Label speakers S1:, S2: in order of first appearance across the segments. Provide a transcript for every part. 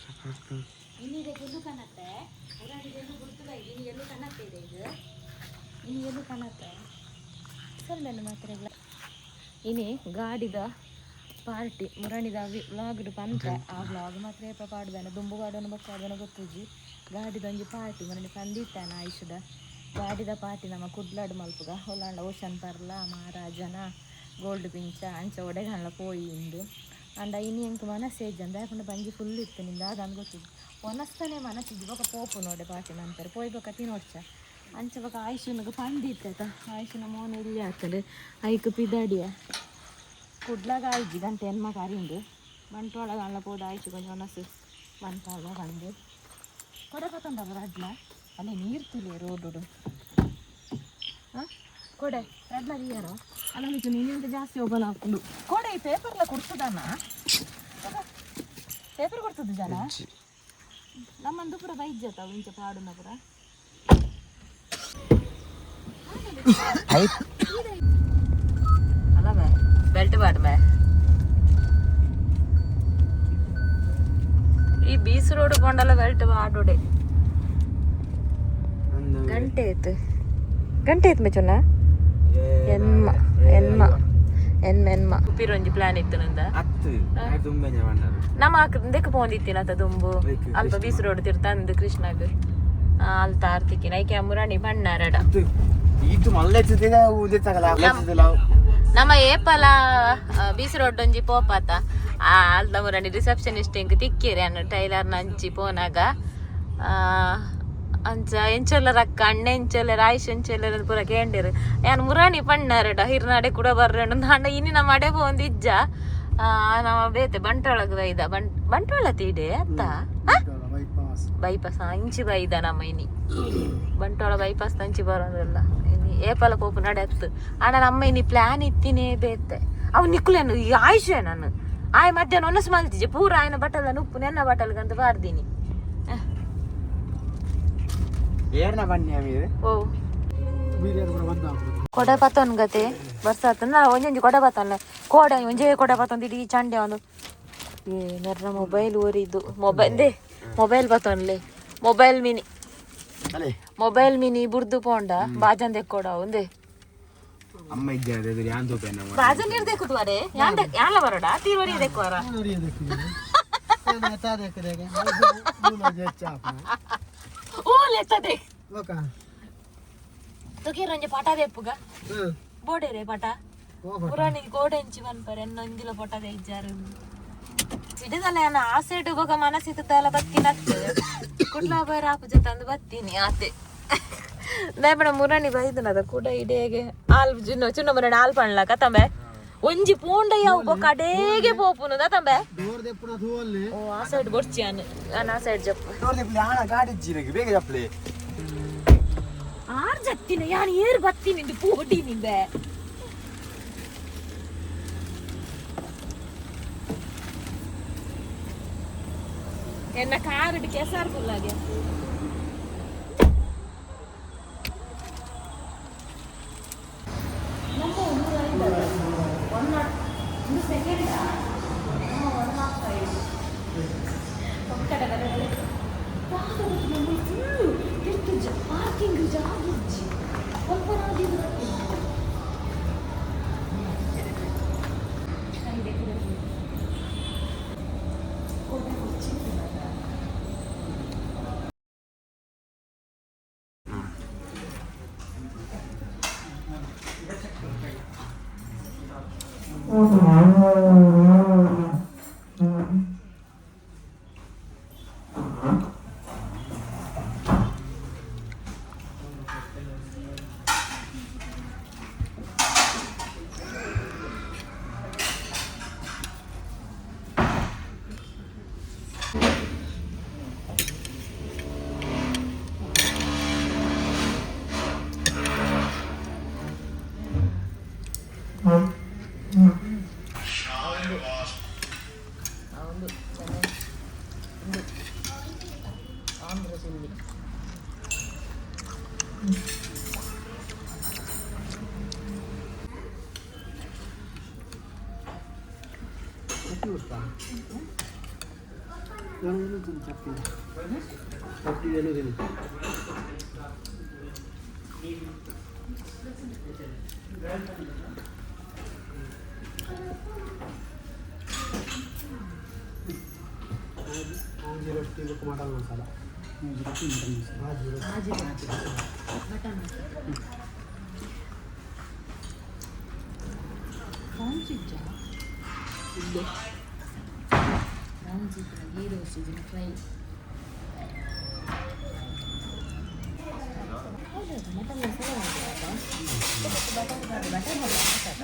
S1: ಇನ್ನೀಗ ಎಲ್ಲೂ ಕನತ್ತೆ ಎಲ್ಲೂ ಗುರ್ತದ ಇನ್ನು ಎಲ್ಲೂ ಕನತ್ತೆ ಇದೆ ಇದು ಇನ್ನು ಎಲ್ಲೂ ಕನತ್ತೆ ಸರ್ ನನ್ನ ಮಾತ್ರ ಇಲ್ಲ. ಇನಿ ಗಾಡಿದ ಪಾರ್ಟಿ ಮುರಣಿದ ವ್ಲಾಗ್ಡ್ ಪಂತ ಆ ವ್ಲಾಗ್ ಮಾತ್ರ ಏಪ ಪಾಡ್ದಾನೆ ದುಂಬು ಪಾಡೋನು ಬೊಕ್ಕ ಪಾಡ್ದಾನ ಗೊತ್ತುಜಿ. ಗಾಡಿದ ಒಂಜಿ ಪಾರ್ಟಿ ಮುರಣಿ ಪಂದಿತ್ತಾನ ಆಯುಷದ ಗಾಡಿದ ಪಾರ್ಟಿ ನಮ್ಮ ಕುಡ್ಲಾಡ್ ಮಲ್ಪುಗ ಹೊಲಾಂಡ ಓಷನ್ ಪರ್ಲ ಮಹಾರಾಜನ ಗೋಲ್ಡ್ ಪಿಂಚ ಅಂಚ ಒಡೆಗಣ್ಣ ಪೋಯಿ ಇಂದು. ಅಂಡ ಇನಿ ಎಂಕ್ ಮನಸ್ಸೇಜ್ ಅಂದ ಯಾಕಂದ್ರೆ ಬಂಜಿ ಫುಲ್ ಇತ್ತು ನಿಂದ ಅದಂದು ಗೊತ್ತಿದ್ದು ಒನಸ್ತಾನೆ ಮನಸ್ಸಿದ್ದು ಬೊಕ ಪೋಪು ನೋಡೆ ಪಾರ್ಟಿ ನಂತರ ಪೋಯ್ ಬೊಕ ತಿನೋಡ್ಚ ಅಂಚ ಬೊಕ ಆಯುಷನಿಗೆ ಪಂದಿತ್ತ ಆಯುಷನ ಮೋನ ಇಲ್ಲಿ ಆಗ್ತದೆ ಐಕ್ ಪಿದಾಡಿಯ ಕುಡ್ಲಾಗ ಆಯ್ಜಿ ಗಂಟೆ ಎನ್ಮ ಕರಿಂದು ಬಂಟ್ವಾಳ ಅಲ್ಲ ಪೋದ ಆಯ್ಚು ಕೊಂಚ ಮನಸ್ಸು ಬಂತಾಳ ಬಂದು ಕೊಡೆ ಪತ್ತಂದ ರಡ್ಲ ಅಲ್ಲಿ ನೀರು ತುಲಿ ರೋಡು. ಹಾಂ ಕೊಡೆ ರಡ್ಲ ನೀರು ಅಲ್ಲ ನೀನು ಜಾಸ್ತಿ ಓಪನ್ ಹಾಕೊಂಡು ಕೊಡೆ ಈ ಪೇಪರ್ಲ ಕೊಡ್ತದಣ್ಣ, ಪೇಪರ್ ಕೊಡ್ತದ ಜನ ನಮ್ಮಂದು ಪೂರ ಬೈಜತ್ತ ಇಂಚ ಪಾಡುನ ಪೂರ. ಅಲ್ಲ ಬೇ ಬೆಲ್ಟ್ ಬಾಡ್ ಬೇ ಈ ಬೀಸ್ ರೋಡ್ ಕೊಂಡಲ್ಲ ಬೆಲ್ಟ್ ಬಾಡುಡೆ. ಗಂಟೆ ಆಯ್ತು, ಗಂಟೆ ಆಯ್ತು ಮೆಚುನ. ಎನ್ಮ ಎನ್ಮ ಎನ್ಮ ಎನ್ಮ ಉಪ್ಪಿರೊಂಜಿ ಪ್ಲಾನ್ ಇತ್ತು ನಂದ. ನಮ್ಮ ದೆಕ್ ಪೋಂದಿತ್ತಿನ ಅತ ದುಂಬು ಅಲ್ಪ ಬೀಸ್ ರೋಡ್ ತಿರ್ತಂದು ಕೃಷ್ಣಗ್ ಅಲ್ತ ಆರ್ತಿಕ್ಕಿನ ಐಕೆ ಮುರಾಣಿ ಬಣ್ಣಾರಡ. ನಮ್ಮ ಏಪಲ ಬೀಸ್ ರೋಡ್ ಒಂಜಿ ಪೋಪಾತ ಅಲ್ದ ಮುರಾಣಿ ರಿಸೆಪ್ಷನಿಸ್ಟ್ ಇಂಕ್ ತಿಕ್ಕಿರಿ ಅನ್ನ ಟೈಲರ್ ನಂಚಿ ಪೋನಾಗ ಅಂಚ ಎಂಚೊಲ್ಲ ರಕ್ಕ ಅಣ್ಣ ಎಂಚೊಲ್ಲ ಆಯುಷ್ ಎಂಚೊಲ್ಲ ಪೂರ ಕೇಂಡಿರು ಯಾನ್ ಮುರಾಣಿ ಪಣ್ಣಾರಡ ಹಿರ್ನಾಡೆ ಕೂಡ ಬರ್ರಂಡು ಅಂಡ ಇನಿ ನಮ್ಮ ಅಡೆ ಪೋಂದಿಜ್ಜ ನಮ್ಮ ಬೇತೆ ಬಂಟ್ವಾಳಗ್ ಬೈದ ಬಂಟ್ವಾಳ ತೀಡೆ ಅತ್ತ ಬೈಪಾಸ್ ಅಂಚಿ ಬೈದ ನಮ್ಮ ಇನಿ ಬಂಟ್ವಾಳ ಬೈಪಾಸ್ ಅಂಚಿ ಬರೋದಲ್ಲ ಇನಿ ಏಪಲ ಪೋಪು ನಡೆತ್ತು. ಅಣ್ಣ ನಮ್ಮ ಇನಿ ಪ್ಲಾನ್ ಇತ್ತಿನೇ ಬೇತೆ ಅವು ನಿಕ್ಕುಲೇನು ಈ ಆಯುಷೆ ನಾನು ಆಯ್ ಮಧ್ಯಾಹ್ನ ಒನಸ್ ಮಲ್ತಿಜೆ ಪೂರ ಆಯ್ನ ಬಟಲ್ ಉಪ್ಪು ನೆನ್ನ ಬಟಲ್ಗಂತ ಬಾರ್ದೀನಿ. ಓ ಕೊಡೆ ಪತ್ತೊನ್ ಗತೆ ಬರ್ಸಾತ ನಾ ಒಂಜೊಂಜಿ ಕೊಡೆ ಪತ್ತೊನ್ಲೆ ಕೋಡೆ ಒಂಜೇ ಕೊಡೆ ಪತ್ತೊಂದು ಇಡೀ ಚಂಡೆ ಒಂದು. ಏ ಮೆರ್ನ ಮೊಬೈಲ್ ಓರಿದ್ದು ಮೊಬೈಲ್ they mobile ಪತ್ತೊನ್ಲೆ ಮೊಬೈಲ್ ಮಿನಿ ಮೊಬೈಲ್ ಮಿನಿ ಬುರ್ದು ಪೋಂಡ ಬಾಜನ್ ದೆಕ್ಕೋಡ ಒಂದೇ.
S2: ಅಮ್ಮ ಇದ್ದಾರೆ ಯಾನ್ ತೂಪೆನ.
S1: ಬಾಜನ್ ನೀರ್ ದೆಕ್ಕುದು ಯಾನ್ ಯಾನ್ಲ ಬರೋಡ ತೀರ್ವರಿ ದೆಕ್ಕುವಾರ. ಓ ಲೆತ್ತದೆ ತುಕೀರೊಂಜಿ ಪಟ ದೆಪ್ಪುಗ ಬೋಡೇರೆ ಪಟ ಪುರಾಣಿಗೆ ಗೋಡೆಂಚಿ ಪನ್ಪರೆ ಎನ್ನೊಂಜಿಲ ಪಟ ಇಜ್ಜಾರು ಸಿಡಿದಲ್ಲ ಯಾನ ಆ ಸೈಡ್ ಹೋಗ ಮನಸ್ಸಿತ್ತಲ್ಲ ಬತ್ತೀನಿ ಕುಡ್ಲ ಬೈರ ಆಪು ಜೊತೆ ಬತ್ತೀನಿ ಆತೆ ದಾಯಪಣ ಮುರಾಣಿ ಬೈದನದ ಕೂಡ ಇಡೇಗೆ ಆಲ್ ಚಿನ್ನ ಚಿನ್ನ ಮುರಾಣಿ ಆಲ್ ಪಣ್ಲ ಕತಂಬೆ ಒಂಜಿ ಪೋಂಡ ಯಾವ ಬೊಕ ಅಡೇಗೆ ಪೋಪುನು ತಂಬೆ. ಓ ಆ ಸೈಡ್ ಬೊರ್ಚಿ ಅನ್ ಅನ್ ಆ ಸೈಡ್ ಜಪ್ಪ.
S2: ಗಾಡಿ ಇಜ್ಜಿರಗೆ ಬೇಗ ಜಪ್ಲೆ.
S1: ಆರ್ ಜತ್ತಿನ ಯಾನ್ ಏರ್ ಬತ್ತೀನಿ ಪೋಟಿ ನಿಂದೆ ಎನ್ನ ಕಾರ್ ಕೆಸಾರ್ ಫುಲ್ ಆಗಿ. ಒನ್ not ಒಂದು ಸೆಕೆಂಡ್ 105. ಫುಲ್ಲು ಪಾರ್ಕಿಂಗ್ ಜಾಗ ಇಜ್ಜಿ ಸ್ವಲ್ಪ. Andhra chilli.
S3: Mutton masala.
S1: Mutton masala. Prawns ಇಜ್ಜಾ? ಪ್ರಾನ್ಸ್ ಇಜ್ಜ, ಗೀ ರೋಸ್ಟ್ ಇಜ್ಜ, ಫ್ರೈ. ಹೌದಾ? Mutton masala butter, butter masala.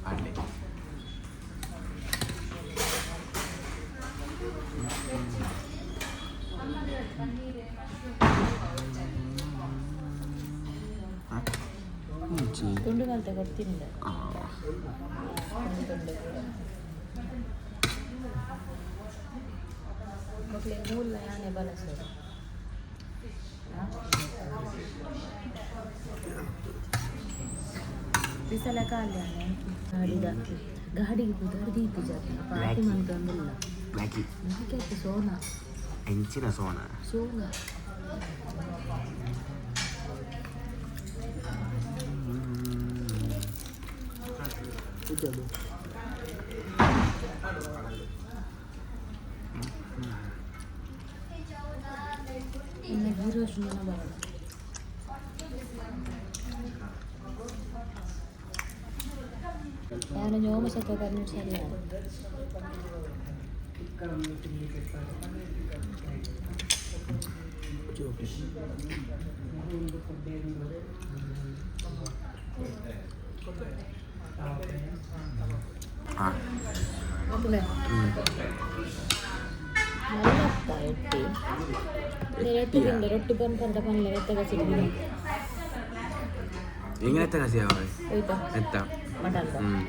S2: ಆಡ್ಲಿ.
S1: ತುಂಡು ಮಲ್ತೆ ಕೊಡ್ತೀನಿ. ತುಂಡು ತುಂಡು ಮಕ್ಳಿಗೆ ಮೂಲ ಯಾನೆ ಬಳಸೋದು. ಬಿಸಲ ಕಾಲ್ಯಾನೆ ಗಾಡಿದ ಗಾಡಿಗೆ ಪುದರ್ ದೀಪು ಜಾತಿ ಪಾರ್ಟಿ ಮಂತೊಂದಿಲ್ಲ.
S2: ಬ್ಲ್ಯಾಕಿ.
S1: ನನಗೆ ಸೋನಾ.
S2: ಎಂಚಿನ ಸೋನ?
S1: ಸೋನಾ. ಇನ್ನು ಗೀರೋಸ್ಟ್ ಬರೋದು. ಯಾರು ಜೋಮ ಸತ್ವ ಕರ್ನಾಟಕ ಸರಿ.
S2: ಹಾಂ.
S1: ನಲ್ಲತ್ತ ಎಟ್ಟಿ ರೊಟ್ಟಿ ತಿಂದ ರೊಟ್ಟಿ ಬಂತಂತ ಪನ್ಲೆ ಎತ್ತ ಕಸಿಡಿ.
S2: ಎಂಗನೆತ್ತ ಕಸಿ ಅವ?
S1: ಹೋಯ್ತಾ?
S2: ಎತ್ತ?
S1: ಮಟನ್.
S2: ಹ್ಞೂ,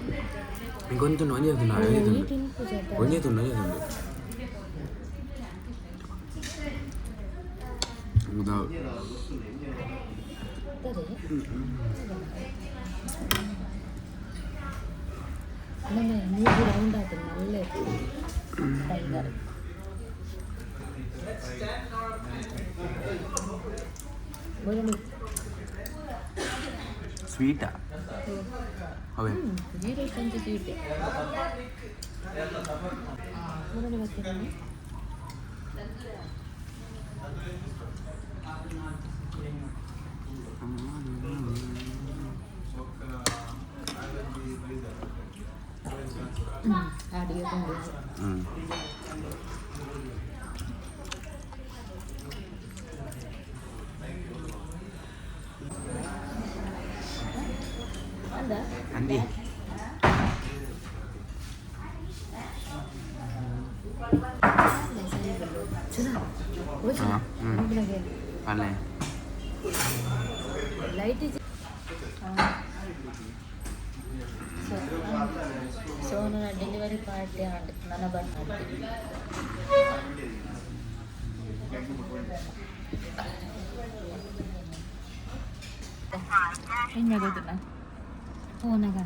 S2: ಇಂಕೊಂದು ತುಂಡು, ಒಂಜೇ ತುಂಡು, ಒಂಜೇ ತುಂಡು.
S1: ತಿನ್ಪು ಜಾತ.
S2: ಒಂಜೇ ತುಂಡು, ಒಂಜೇ ತುಂಡು. ಹೌದಾ?
S1: ನಮ್ಮ ಮೂಗು ರೌಂಡ್ ಆಯ್ತು, ನಲ್ಲ ಟೈಗರ್.
S2: ಸ್ವೀಟಾ ಅವೇ?
S1: ಜೀರೋ ಅಂಚೆ ಸ್ವೀಟ್ ಮೂರನೇ ಬರ್ತೀನಿ. ಅಡಿಗೆ ತುಂಬ.
S2: ಹ್ಞೂ.
S1: ಅಂದ.
S2: ಅಂದಿ. ಹಾಂ ಹ್ಞೂ ಅಲ್ಲೇ.
S1: ಲೈಟ್. ಸೊ ನನ್ನ ಡೆಲಿವರಿ ಪಾರ್ಟಿ ಆಂಡ್ ನನ್ನ ಬಟ್ ಪಾರ್ಟಿ. ಹೆಂಗಾಗೋದಿಲ್ಲ ಫೋನಾಗ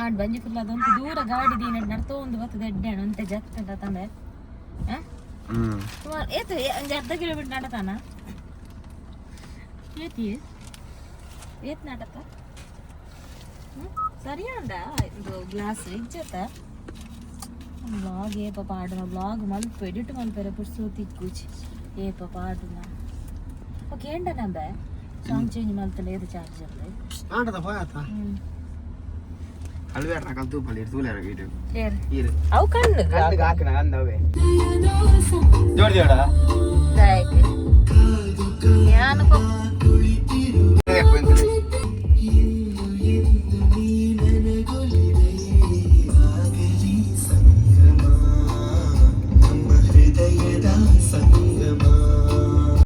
S1: ಆಡ್ ಬಂಜಿ ಫುಲ್ ಅದೊಂದು ದೂರ ಗಾಡಿ ದೀನ ನಡ್ತೋ ಒಂದು ಬರ್ತದೆ ಎಡ್ಡೆ ಒಂತೆ ಜತ್ತ ತಂದೆ. ಹಾಂ.
S2: ಹ್ಞೂ.
S1: ಸುಮಾರು ಏತು, ಒಂಜಿ ಅರ್ಧ ಕಿಲೋಮೀಟರ್ ನಡತಾನ ಏತಿ ಏತ್ ನಾಟಕ ಸರಿಯಾಂಡ ಇದು ಗ್ಲಾಸ್ ಇಜ್ಜತ ಬ್ಲಾಗ್ ಏಪ ಪಾಡುನ, ಬ್ಲಾಗ್ ಮಲ್ಪ ಎಡಿಟ್ ಮಲ್ಪೆರೆ ಪುರ್ಸೋ ತಿಕ್ಕುಚಿ ಏಪ ಪಾಡುನ. ಓಕೆ, ಏಂಡ ನಂಬೆ ಸಾಂಗ್ ಚೇಂಜ್ ಮಲ್ತಲ್ಲ ಏದು ಚಾರ್ಜ್ ಅಲ್ಲಿ.
S3: ಆಟದ ಹೋಯಾತ.
S1: ಹ್ಞೂ.
S2: ಅಲ್ವೇರ ಕಲ್ತು ಪಲ್ಲಿ ತೂಲೇರ ಇಡು.
S1: ಏರ್?
S2: ಇರು.
S1: ಅವು ಕಣ್ಣು.
S2: ಕಣ್ಣಿಗೆ ಹಾಕಿನ ಅಂದವೇ ಜೋಡಿ ಜೋಡ.
S1: ಯಾನು.